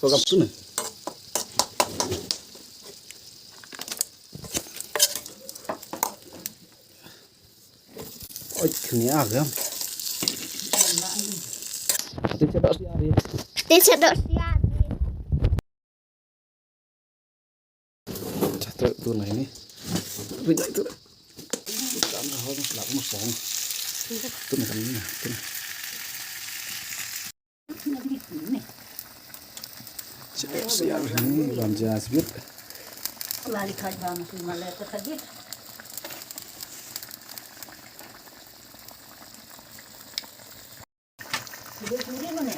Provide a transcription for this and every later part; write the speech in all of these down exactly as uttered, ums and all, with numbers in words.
Kam tu ne. Oi, knia gam. Ati sedok siari. Ati sedok siari. Chatu tu na ini. Ringai tu. Kan hau ni selak musang. Tu na kan ni. Tu na. Siar ni lam jas bit. Lari khat bang si malai ke khat bit. Suri suri mana?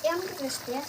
Yang terus ya.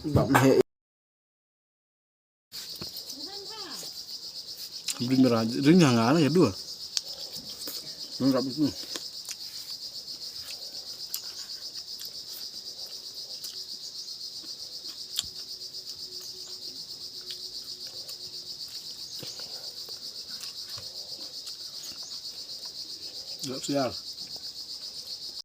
Bam he. Bring ra, ring ha nga na ya dua. Ring rap itu. Rap siar.